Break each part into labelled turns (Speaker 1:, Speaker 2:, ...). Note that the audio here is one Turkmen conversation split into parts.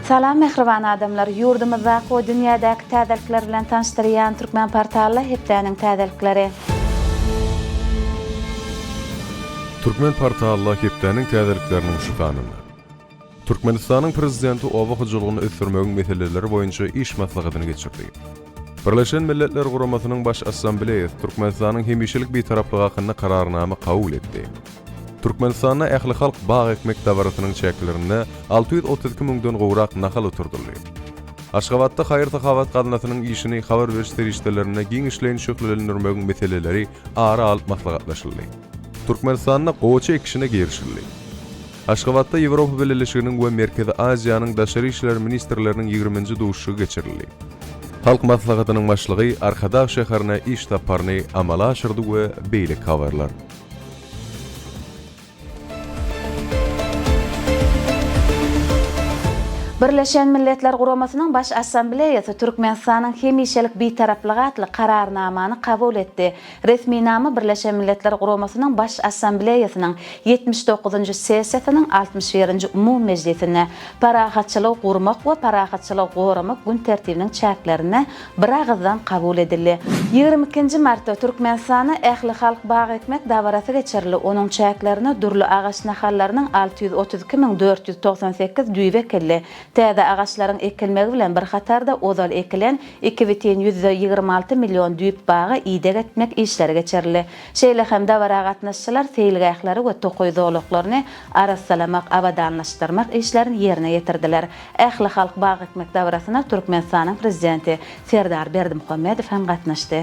Speaker 1: Salam mähriban adamlar! Ýurdumyzdaky we dünýädäki täzelikler bilen tanyşdyrýan Türkmen portally hepdäniň täzelikleri.
Speaker 2: Türkmen portally hepdäniň täzelikleriniň şu sanynda. Türkmenistanyň Prezidenti oba hojalygyny ösdürmegiň meseleleri boýunça iş maslahatyny geçirdi. Birleşen Milletler Guramasynyň Baş Assambleýasy Türkmenistanyň hemişelik Bitaraplygy hakynda Kararnama kabul etdi. Türkmenistanda ählihalk bag ekmek dabarasynyň çäklerinde 632 müňden gowrak nahal oturdyldy. Aşgabatda haýyr-sahawat gaznasynyň işini habar beriş serişdelerinde giňişleýin şöhlelendirmegiň meseleleri ara alyp maslahatlaşyldy. Türkmenistanda gowaça ekişine girişildi. Aşgabatda Ýewropa Bileleşiginiň we Merkezi Aziýanyň daşary işler ministrleriniň ýigriminji duşuşygy geçirildi. Halk Maslahatynyň Başlygy Arkadag şäherine iş saparyny amala aşyrdy we beýleki habarlar.
Speaker 1: Birleşen Milletler Guramasynyň Baş Assambleýasy Türkmenistanyň hemişelik Bitaraplygy atly Kararnamany kabul etdi. Resminama Birleşen Milletler Guramasynyň Baş Assambleýasynyň 79-njy sessiýasynyň 61-nji umumy mejlisinde Parahatçylygy gurmak we parahatçylygy goramak gün tertibiniň çäklerinde biragyzdan kabul edildi. 22-nji martda Türkmenistanda ählihalk bag ekmek dabarasy geçirildi, onuň çäklerinde dürli agaç nahallarynyň 632 498 düýbi ekildi. Täze agaçlaryň ekilmegi bilen bir hatarda ozal ekilen 2,26 million düýp baga ideg etmek işleri geçirildi. Şeýle hem dabara gatnaşyjylar seýilgähleri we tokaý zolaklaryny arassalamak, abadanlaşdyrmak işlerini ýerine ýetirdiler. Ählihalk bag ekmek dabarasyna Türkmenistanyň Prezidenti Serdar Berdimuhamedow hem gatnaşdy.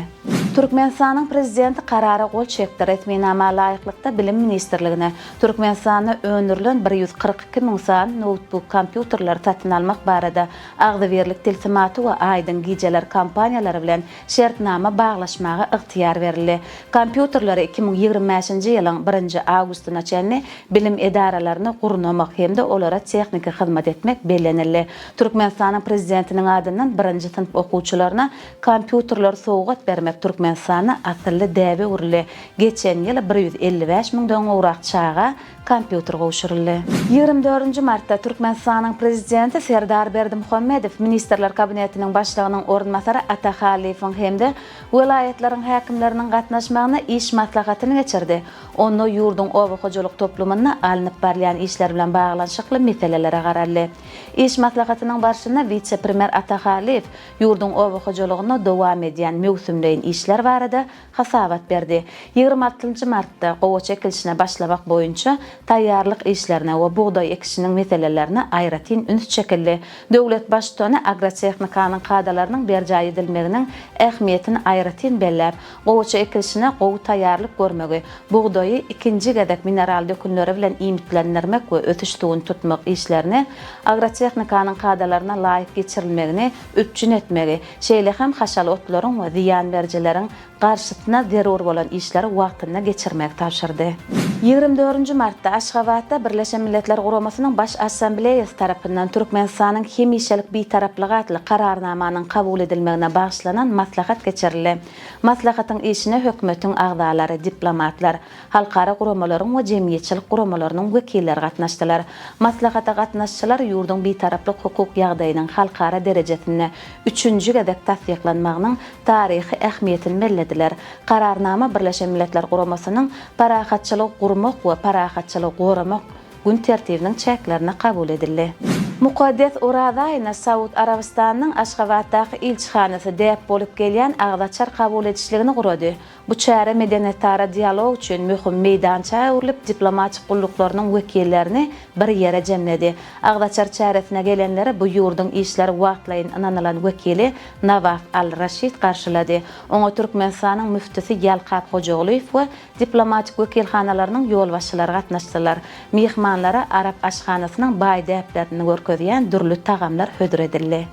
Speaker 1: Türkmenistanyň Prezidenti Karara gol çekdi. Resminama laýyklykda, Bilim ministrligine Türkmenistanda öndürilen 142 müň sany noutbuk kompýuterleri satyn almak barada Agzybirlik tilsimaty we Aýdyň gijeler kompaniýalary bilen şertnama baglaşmaga ygtyýar berildi. Kompýuterleri 2025-nji ýylyň birinji awgustyna çenli bilim edaralaryna gurnamak hem-de olara tehniki hyzmat etmek bellenildi. Türkmenistanyň Prezidentiniň adyndan birinji synp okuwçylaryna kompýuterleri sowgat bermek Türkmenistanda asylly däbe öwrüldi. Geçen ýyl 155 müňden gowrak çaga kompýuter gowşuryldy. 24-nji martda Türkmenistanyň Prezidenti Serdar Berdimuhamedow Ministrler Kabinetiniň Başlygynyň orunbasary Ata Hallyýewiň hem-de welaýatlaryň häkimleriniň gatnaşmagynda iş maslahatyny geçirdi. Onda ýurduň oba hojalyk toplumynda alnyp barylýan işler bilen baglanyşykly meselelere garaldy. Iş maslahatynyň barşynda wise-premýer Ata Hallyýew ýurduň oba hojalygynda dowam edýän möwsümleýin işler barada hasabat berdi. 26-njy martda gowaça ekilişine başlamak boýunça taýýarlyk işlerine we bugdaý ekişiniň meselelerine aýratyn üns çekildi. Döwlet Baştutany agrotehnikanyň kadalarynyň berjaý edilmeginiň ähmiýetini aýratyn belläp, gowaça ekilişine gowy taýýarlyk görmegi, bugdaýy ikinji gezek mineral dökünleri bilen iýmitlendirmek we ösüş suwuny tutmak işlerini agrotehnikanyň kadalaryna laýyk geçirilmegini üpjün etmegi, şeýle hem haşal otlaryň we zyýan berijileriň garşysyna zerur bolan işleri wagtynda geçirmegi tabşyrdy. 24-nji martda Aşgabatda Birleşen Milletler Guramasynyň Baş Assambleýasy tarapyndan Türkmenistanyň hemişelik Bitaraplygy atly Kararnamanyň kabul edilmegine bagyşlanan maslahat geçirildi. Maslahatyň işine hökümetiň agzalary, diplomatlar, halkara guramalaryň we jemgyýetçilik guramalarynyň wekilleri gatnaşdylar. Maslahata gatnaşyjylar ýurduň Bitaraplyk hukuk ýagdaýynyň halkara derejesinde üçünji gezek tassyklanmagynyň taryhy ähmiýetini bellediler. Kararnama Birleşen Milletler Guramasynyň Parahatçylygy gurmak we parahatçylygy goramak gün tertibiniň çäklerinde kabul edildi. Mukaddes Oraza aýynda Saud Arabystanynyň Aşgabatdaky ilçihanasy däp bolup gelýän agzaçar kabul edişligini gurady. Bu çäre medeniýetara dialog üçin möhüm meýdança öwrülip, diplomatik gulluklarynyň wekillerini bir ýere jemledi. Agzaçar çäresine gelenleri bu ýurduň işleri wagtlaýyn ynanylan wekili Nawaf Al-Raşid garşylady. Oňa Türkmenistanyň müftüsi Ýalkap Hojagulyýew we diplomatik wekilhanalarynyň ýolbaşçylary gatnaşdylar. Myhmanlara arap aşhanasynyň baý däplerini görkezýän dürli tagamlar hödür edildi.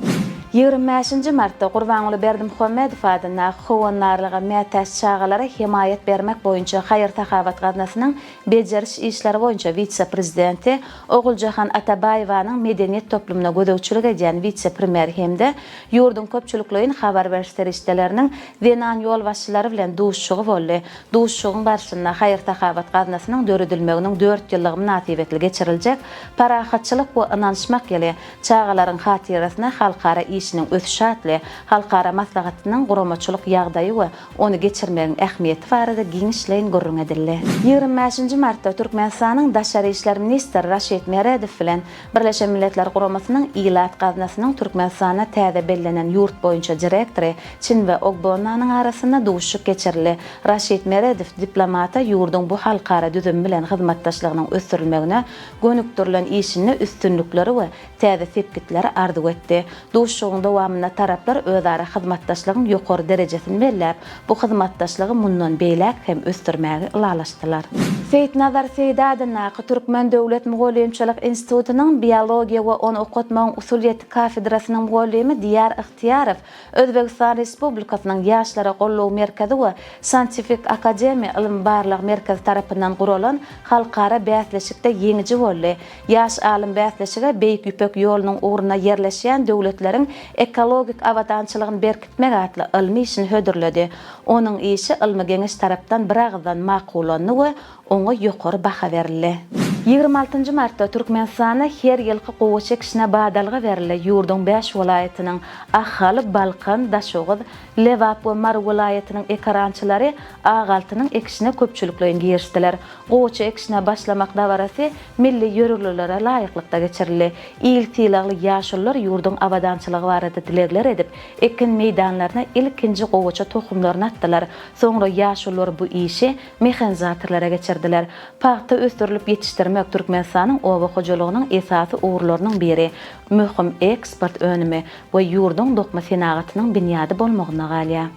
Speaker 1: Ýigrimi bäşinji martda Gurbanguly Berdimuhamedow adyndaky Howandarlyga mätäç çagalara hemaýat bermek boýunça haýyr-sahawat gaznasynyň bejeriş işleri boýunça wise-prezidenti Oguljahan Atabaýewanyň medeniýet toplumyna gözegçilik edýän wise-premýer hem-de ýurduň köpçülikleýin habar beriş serişdeleriniň zenan ýolbaşçylary bilen duşuşygy boldy. Duşuşygyň barşynda haýyr-sahawat gaznasynyň döredilmeginiň dört ýyllygy mynasybetli geçiriljek Parahatçylyk we ynanyşmak ýyly, çagalaryň hatyrasyna halkara işiniň ösüşi atly halkara maslahatynyň guramaçylyk ýagdaýy we ony geçirmegiň ähmiýeti barada giňişleýin gürrüň edildi. Ýigrimi bäşinji martda Türkmenistanyň daşary işler ministri Raşid Meredow bilen Birleşen Milletler Guramasynyň Ilat gaznasynyň Türkmenistanda täze bellenen ýurt boýunça direktory Çinwe Ogbonnanyň arasynda duşuşyk geçirildi. Raşid Meredow diplomata ýurduň bu halkara düzümi bilen hyzmatdaşlygynyň ösdürilmegine gönükdirilen işinde üstünlikleri we täze sepgitleri arzuw etdi. Duşuşygyň dowamynda taraplar özara hyzmatdaşlygyň ýokary derejesini belläp, bu hyzmatdaşlygy mundan beýläk hem ösdürmäge ylalaşdylar. Seýitnazar Seýdi adyndaky Türkmen döwlet mugallymçylyk institutynyň biologiýa we ony okatmagyň usulyýeti kafedrasynyň mugallymy Diýar Ygtyýarow Özbegistan Respublikasynyň Ýaşlara goldaw merkezi we Scientific Academy ylmy-barlag merkezi tarapyndan guralan halkara bäsleşikde ýeňiji boldy. Ýaş alym bäsleşige Beýik Ýüpek ýolunyň ugrunda ýerleşýän döwletleriň ekologik abadançylygyny berkitmek atly ylmy işini hödürledi. Onuň işi ylmy geňeş tarapdan biragyzdan makullandy we oňa ýokary baha berildi. Ýigrimi altynjy martda Türkmenistanda her ýylky gowaça ekişine badalga berildi. Ýurduň bäş welaýatynyň, Ahal, Balkan, Daşoguz, Lebap we Mary welaýatynyň ekerançylary ak altynyň ekişine köpçülikleýin girişdiler. Gowaça ekişine başlamak dabarasy milli ýörelgelere laýyklykda geçirildi. Il sylagly ýaşulular ýurduň abadançylygy barada dilegler edip, ekin meýdanlaryna ilkinji gowaça tohumlaryny atdylar. Soňra ýaşulular bu işi mehanizatorlara geçirdiler. Pagta ösdürilip ýetişdirmek Türkmenistanyň oba hojalygynyň esasy ugurlarynyň biri, möhüm eksport önümi we ýurduň dokma senagatynyň binýady bolmagynda galýar.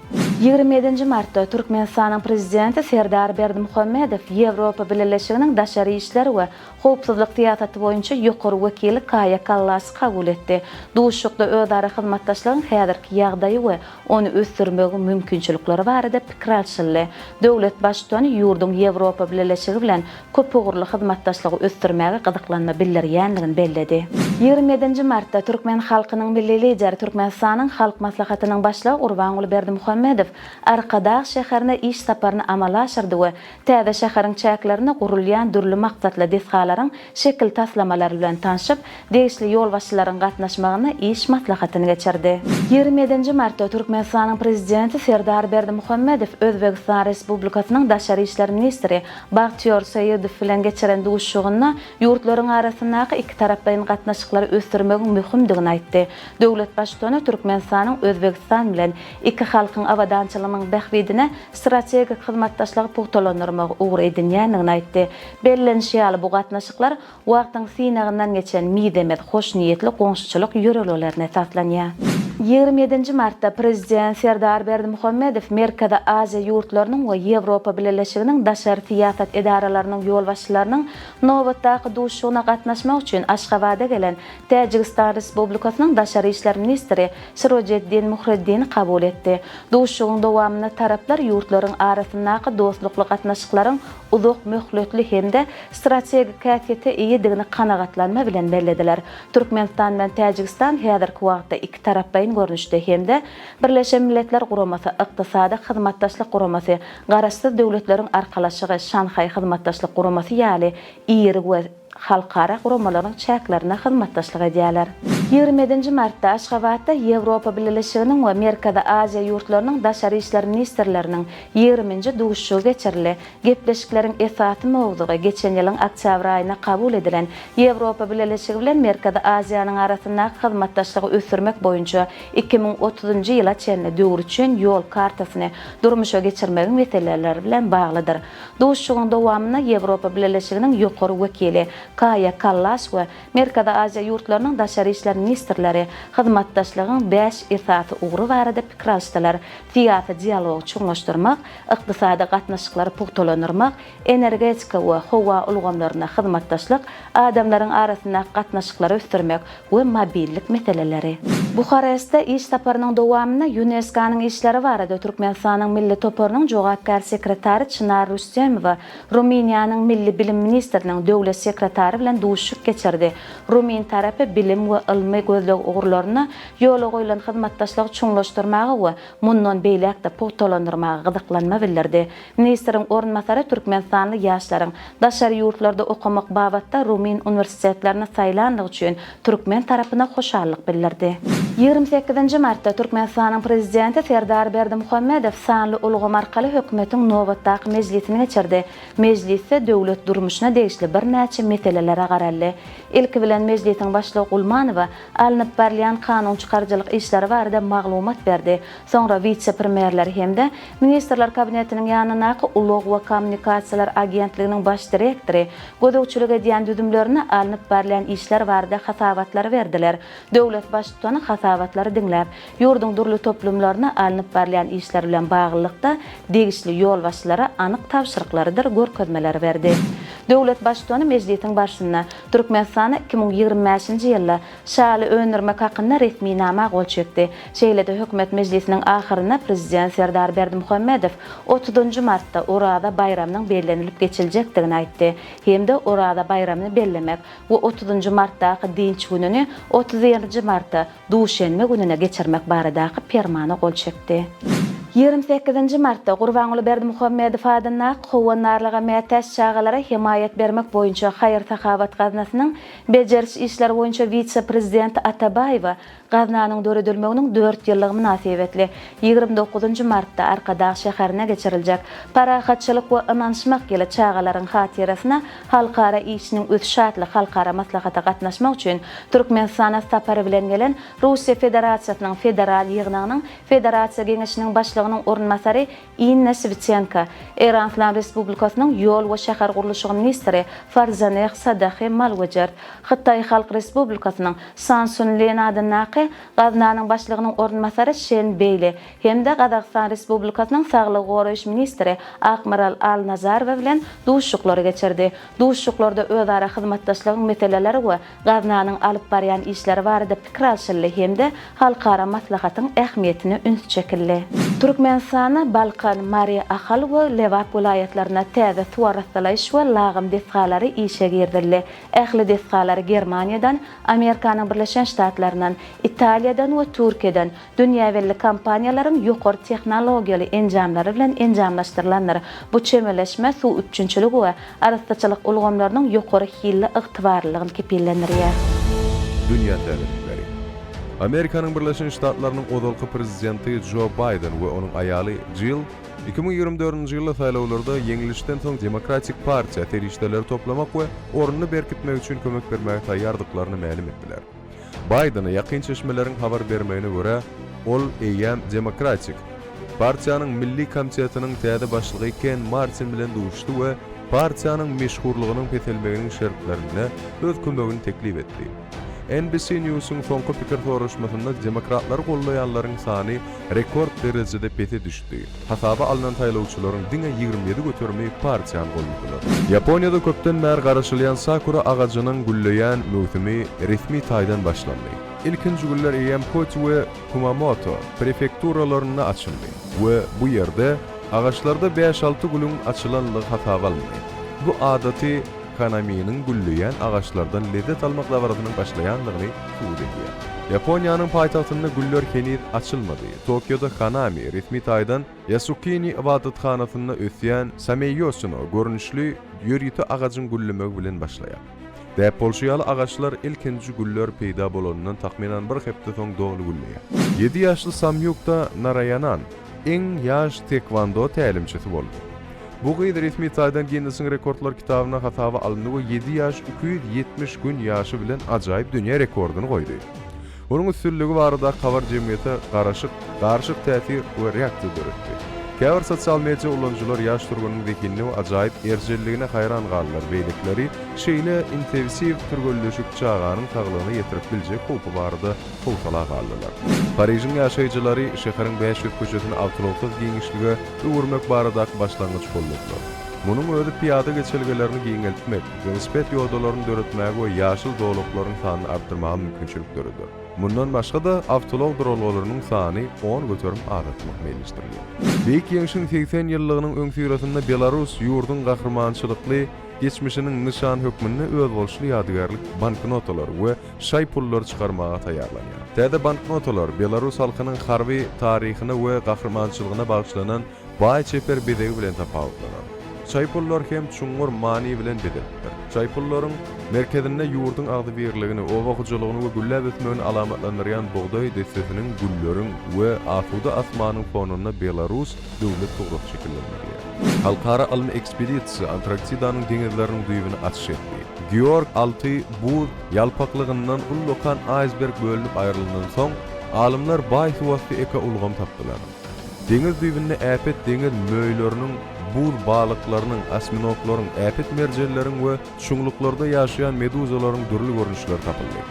Speaker 1: Ýigrimi ýedinji martda Türkmenistanyň Prezidenti Serdar Berdimuhamedow Ýewropa Bileleşiginiň daşary işler we howpsuzlyk syýasaty boýunça ýokary wekili Kaýa Kallasy kabul etdi. Duşuşykda özara hyzmatdaşlygyň häzirki ýagdaýy we ony ösdürmegiň mümkinçilikleri barada pikir alşyldy. Döwlet Baştutany ýurduň Ýewropa Bileleşigi bilen köpugurly hyzmatdaşlygy ösdürmäge gyzyklanma bildirýändigini belledi. Ýigrimi ýedinji martda türkmen halkynyň Milli Lideri, Türkmenistanyň Halk Maslahatynyň Başlygy Gurbanguly Berdimuhamedow Arkadag şäherine iş saparyny amala aşyrdy we täze şäheriň çäklerinde gurulýan dürli maksatly desgalaryň şekil taslamalary bilen tanşyp, degişli ýolbaşçylaryň gatnaşmagynda iş maslahatyny geçirdi. Ýigrimi ýedinji martda Türkmenistanyň Prezidenti Serdar Berdimuhamedow Özbegistan Respublikasynyň daşary işler ministri Bagtyýor Söýüdow bilen geçiren duşuşygynda ýurtlaryň arasyndaky ikitaraplaýyn gatnaşyklary ösdürmegiň möhümdigini aýtdy. Döwlet Baştutany Türkmenistanyň Özbegistan bilen iki halkyň abadançylygynyň bähbidine strategik hyzmatdaşlygy pugtalandyrmagy ugur edinýändigini aýtdy. Bellenişi ýaly, bu gatnaşyklar wagtyň synagyndan geçen mizemez hoşniýetli goňşuçylyk ýörelgelerine esaslanýar. Ýigrimi ýedinji martda Prezident Serdar Berdimuhamedow Merkezi Aziýa ýurtlarynyň we Ýewropa Bileleşiginiň daşary syýasat edaralarynyň ýolbaşçylarynyň nobatdaky duşuşygyna gatnaşmak üçin Aşgabada gelen Täjigistan Respublikasynyň daşary işler ministri Sirojeddin Muhriddini kabul etdi. Duşuşygyň dowamynda taraplar ýurtlaryň arasyndaky dostlukly gatnaşyklaryň uzak möhletli hem-de strategik häsiýete eýedigini kanagatlanma bilen bellediler. Türkmenistan bilen Täjigistan häzirki wagtda ikitaraplaýyn görnüşde hem-de Birleşen Milletler Guramasy, Ykdysady Hyzmatdaşlyk Guramasy, Garaşsyz Döwletleriň Arkalaşygy, Şanhaý Hyzmatdaşlyk Guramasy ýaly iri we halkara guramalaryň çäklerinde hyzmatdaşlyk edýärler. Ýigrimi ýedinji martda Aşgabatda Ýewropa Bileleşiginiň we Merkezi Aziýa ýurtlarynyň daşary işler ministrleriniň ýigriminji duşuşygy geçirildi. Gepleşikleriň esasy mowzugy geçen ýylyň oktýabr aýynda kabul edilen Ýewropa Bileleşigi bilen Merkezi Aziýanyň arasyndaky hyzmatdaşlygy ösdürmek boýunça 2030-njy ýyla çenli döwür üçin ýol kartasyny durmuşa geçirmegiň meseleleri bilen baglydyr. Duşuşygyň dowamynda Ýewropa Bileleşiginiň ýokary wekili Kaýa Kallas we Merkezi Aziýa ýurtlarynyň daşary işler ministrleri hyzmatdaşlygyň bäş esasy ugry barada pikir alyşdylar, syýasy dialogy çuňlaşdyrmak, ykdysady gatnaşyklary pugtalandyrmak, energetika we howa ulgamlarynda hyzmatdaşlyk, adamlaryň arasyndaky gatnaşyklary ösdürmek we mobillik meseleleri. Buharestde iş saparynyň dowamynda ÝUNESKO-nyň işleri barada Türkmenistanyň Milli toparynyň jogapkär sekretary Çynar Rüstemowa Rumyniýanyň Milli bilim ministriniň döwlet sekretary bilen duşuşyk geçirdi. Rumyn tarapy bilim we ylmy gözleg ugurlarynda ýola goýlan hyzmatdaşlygy çuňlaşdyrmaga we mundan beýläk-de pugtalandyrmaga gyzyklanma bildirdi. Ministriň orunbasary türkmenistanly ýaşlaryň daşary ýurtlarda okamak babatda rumyn uniwersitetlerini saýlandygy üçin türkmen tarapyna hoşallyk bildirdi. 28-nji martda Türkmenistanyň Prezidenti Serdar Berdimuhamedow sanly ulgam arkaly Hökümetiň nobatdaky mejlisini geçirdi. Mejlisde döwlet durmuşyna degişli birnäçe meselelere garaldy. Ilki bilen Mejlisiň Başlygy Gulmanowa alnyp barylýan kanunçykaryjylyk işleri barada maglumat berdi. Soňra wise-premýerler hem-de Ministrler Kabinetiniň ýanyndaky Ulag we kommunikasiýalar agentliginiň baş direktory gözegçilik edýän düzümlerinde alnyp barylýan işler barada hasabatlary berdiler. Döwlet Baştutany hasabatlary diňläp, ýurduň dürli toplumlarynda alnyp barylýan işler bilen baglylykda degişli ýolbaşçylara anyk tabşyryklarydyr görkezmeleri berdi. Döwlet Baştutany mejlisiň barşynda Türkmenistanda 2025-nji ýylda Şaly öndürmek hakynda resminama gol çekdi. Şeýle-de Hökümet mejlisiniň ahyrynda Prezident Serdar Berdimuhamedow otuzynjy martda Oraza baýramynyň bellenilip geçiljekdigini aýtdy hem-de Oraza baýramyny bellemek we otuzynjy martdaky dynç gününi 31-nji marta, duşenbe gününe geçirmek baradaky Permana gol çekdi. 28-nji martda Gurbanguly Berdimuhamedow adyndaky Howandarlyga mätäç çagalara hemaýat bermek boýunça haýyr-sahawat gaznasynyň Bejeriş işleri boýunça wise-prezidenti Atabaýewa gaznanyň döredilmeginiň dört ýyllygy mynasybetli 29-njy martda Arkadag şäherinde geçiriljek Parahatçylyk we ynanyşmak ýyly çagalaryň hatyrasyna halkara işiniň ösüşi atly halkara maslahata gatnaşmak üçin Türkmenistana sapary bilen gelen Russiýa Federasiýasynyň Federal Ýygnagynyň Federasiýa Geňeşiniň Başlygynyň orunbasary Inna Switenko, Eýran Yslam Respublikasynyň ýol we şäher gurluşygy ministri Farzaneh Sadahi Malwejert, Hytaý Halk Respublikasynyň San Sun Lin adyndaky gaznanyň başlygynyň orunbasary Şen Beýli hem-de Gazagystan Respublikasynyň saglygy goraýyş ministri Akmaral Alnazarowa bilen duşuşyklary geçirdi. Duşuşyklarda özara hyzmatdaşlygyň meseleleri we gaznanyň alyp barýan işleri barada pikir alşyldy hem-de halkara maslahatyň ähmiýetine üns çekildi. Türkmenistanda Balkan, Mary, Ahal we Lebap welaýatlarynda täze suw arassalaýyş we lagym desgalary işe girizildi. Ähli desgalary Germaniýadan, Amerikanyň Birleşen Ştatlaryndan, Italiýadan we Türkiýeden dünýä belli kompaniýalaryň ýokary tehnologiýaly enjamlary bilen enjamlaşdyrylandyr. Bu çemeleşme suw üpjünçiligi we arassaçylyk ulgamlarynyň ýokary hilli ygtybarlylygyny kepillendirýär.
Speaker 2: Dünýä täzelikleri. Amerikanyň Birleşen Ştatlarynyň ozalky prezidenti Jo Baýden we onuň aýaly Jill 2024-nji ýylda saýlawlarda ýeňlişden soň Demokratik partiýa serişdeleri toplamak we ornuny berkitmek üçin kömek bermäge taýýardyklaryny mälim etdiler. Baýdene ýakyn çeşmeleriň habar bermegine görä, ol eýýäm Demokratik partiýanyň Milli komitetiniň täze başlygy Ken Martin bilen duşuşdy we partiýanyň meşhurlygynyň peselmeginiň şertlerinde öz kömegini teklip etdi. NBC News-yň soňky pikir soraşmasynda demokratlary goldaýanlaryň sany rekord derejede pese düşdi. Hasaba alnan saýlawçylaryň diňe 27 göterimi partiýany goldadylar. Ýaponiýada köpden bäri garaşylýan sakura agajynyň gülleýän möwsümi resmi taýdan başlandy. Ilkinji güller eýýäm Koti we Kumamoto prefekturalarynda açyldy we bu ýerde agaçlarda bäş-alty gülüň açylanlygy hasaba alyndy. Bu adaty hanaminiň gülleýän agaçlardan lezzet almak dabarasynyň başlaýandygyny subut edýär. Ýaponiýanyň paýtagtynda güller heniz açylmady. Tokioda hanami resmi taýdan Ýasukini ybadathanasynda ösýän Sameýosino görnüşli ýörite agajyň güllemegi bilen başlaýar. Däp bolşy ýaly, agaçlar ilkinji güller peýda bolanyndan takmynan bir hepde soň doly gülleýär. Ýedi ýaşly Samýukta Naraýanan iň ýaş taekwondo tälimçisi boldy. Bu gyz resmi taýdan Ginnesiň rekordlar kitabyna hasaba alyndy we ýedi ýaş 270 gün ýaşy bilen ajaýyp dünýä rekordyny goýdy. Onuň üstünligi baradaky habar jemgyýete garaşyk, garyşyk täsir we reaksiýa döretdi. Käbir sosial media ulanyjylar ýaş türgeniň zehinine we ajaýyp erjelligine haýran galdylar, beýlekileri şeýle intewsiw türgenleşik çaganyň saglygyna ýetirip biljek howpy barada howsala galdylar. Parižiň ýaşaýjylary şäheriň 500 köçesini awtoulagsyz giňişlige öwürmek baradaky başlangyjy goldadylar. Munuň özi pyýada geçelgelerini giňeltmek, welosiped ýodalaryny döretmäge we ýaşyl zolaklaryň sanyny artdyrmaga mümkinçilik döreder. Mundan başga-da, awtoulag duralgalarynyň sany 10% azaltmak meýilleşdirilýär. Beýik Ýeňşiň 80 ýyllygynyň öňüsyrasynda Belarus ýurduň gahrymançylykly geçmişiniň nyşany hökmünde özboluşly ýadygärlik banknotalary we şaý pullary çykarmaga taýýarlanýar. Täze banknotalar belarus halkynyň harby taryhyna we gahrymançylygyna bagyşlanan baý çeper bezegi bilen tapawutlanar. Şaý pullar hem çuňňur many bilen bezelipdir. Şaý pullaryň merkezinde ýurduň agzybirligini, oba hojalygyny we gülläp ösmegini alamatlandyrýan bugdaý dessesiniň, gülleriň we asuda asmanyň fonunda belarus döwlet tugrasy şekillendirilýär. Halkara ylmy ekspedisiýa Antarktidanyň deňizleriniň düýbüni açyş etdi. Georg alty buz ýalpaklygyndan ullakan aýsberg bölünip aýrylandan soň, alymlar baý suwasty ekoulgam tapdylar. Deňiz düýbünde äpet deňiz möýleriniň, buz balyklarynyň, osminoglaryň, äpet merjenleriň we çuňluklarda ýaşaýan meduzalaryň dürli görnüşleri tapyldy.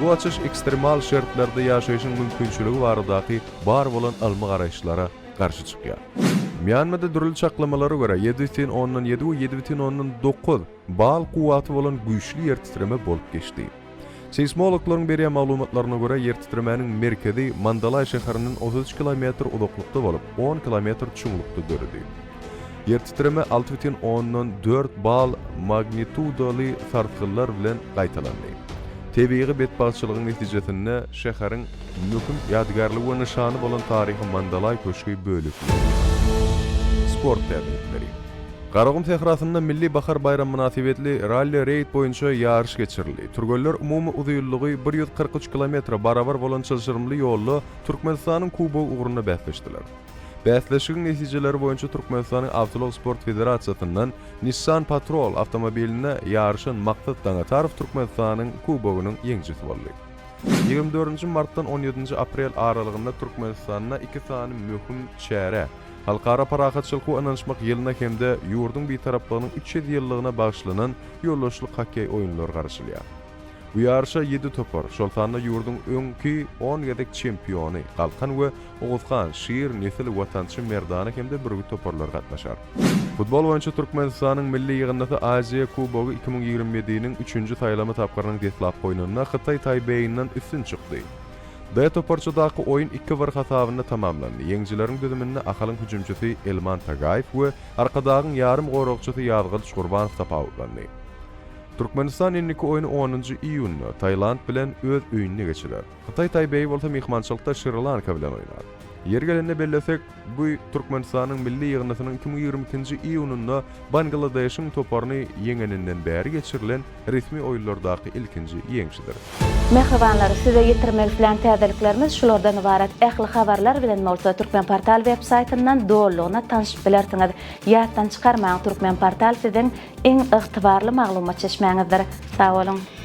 Speaker 2: Bu açyş ekstremal şertlerde ýaşaýşyň mümkinçiligi baradaky bar bolan ylmy garaýyşlara garşy çykýar. Mýanmada dürli çaklamalara görä, 7,7 we 7,9 bal kuwwaty bolan güýçli ýertitreme bolup geçdi. Seýsmologlaryň berýän maglumatlaryna görä, ýertitremäniň merkezi Mandalaý şäherinden 33 kilometr uzaklykda bolup, on kilometr çuňlukda döredi. Ýertitreme 6,4 bal magnitudaly sarsgynlar bilen gaýtalandy. Tebigy betbagtçylygyň netijesinde şäheriň möhüm ýadygärligi we nyşany bolan taryhy Mandalaý köşgi böleklendi. Sport täzelikleri. Garagum sährasynda Milli bahar baýramy mynasybetli ralli-reýd boýunça ýaryş geçirildi. Türgenler umumy uzynlygy 143 kilometre barabar bolan çylşyrymly ýolda Türkmenistanyň Kubogy ugrunda bäsleşdiler. Bäsleşigiň netijeleri boýunça Türkmenistanyň Awtoulag sport federasiýasyndan Nissan Patrol awtomobilinde ýaryşan Maksat Daňatarow Türkmenistanyň Kubogynyň ýeňijisi boldy. 24-nji martdan 17-nji aprel aralygynda Türkmenistanda iki sany möhüm çärä, Halkara parahatçylyk we ynanyşmak ýylyna hem-de ýurduň Bitaraplygynyň 300 ýyllygyna bagyşlanan ýoldaşlyk hokkeý oýunlary garaşylýar. Bu ýaryşa ýedi topar, şol sanda ýurduň öňki on gezek çempiony Galkan we Oguzhan, Şir, Nesil, Watançy, Merdana hem-de Bürgüt toparlary gatnaşar. Futbol boýunça Türkmenistanyň milli ýygyndysy Aziýa Kubogy 2027-niň üçünji saýlama tapgyrynyň deslapky oýnunda Hytaý Taýbeýinden üstün çykdy. D toparçadaky oýun iki bir hasabynda tamamlandy. Ýeňijileriň düzüminde Ahalyň hüjümçisi Elman Tagaýew we Arkadagyň ýarym goragçysy Ýazgylyç Gurbanow tapawutlandy. Türkmenistan indiki oýny onunjy iýunda Tailand bilen öz öýünde geçirer. Hytaý Taýbeýi bolsa myhmançylykda Şri-Lanka bilen oýnar. Ýeri gelende bellesek, bu Türkmenistanyň milli ýygyndysynyň 2022-nji iýunynda Bangladeşiň toparyny ýeňeninden bäri geçirilen resmi oýunlardaky ilkinji ýeňşidir.
Speaker 1: Mähribanlar, size ýetirmek islän täzeliklerimiz şulardan ybarat. Ähli habarlar bilen bolsa Türkmenportal web saýtyndan dolulygyna tanşyp bilersiňiz. Ýatdan çykarmaň, Türkmenportal siziň iň ygtybarly maglumat çeşmäňizdir. Sag boluň!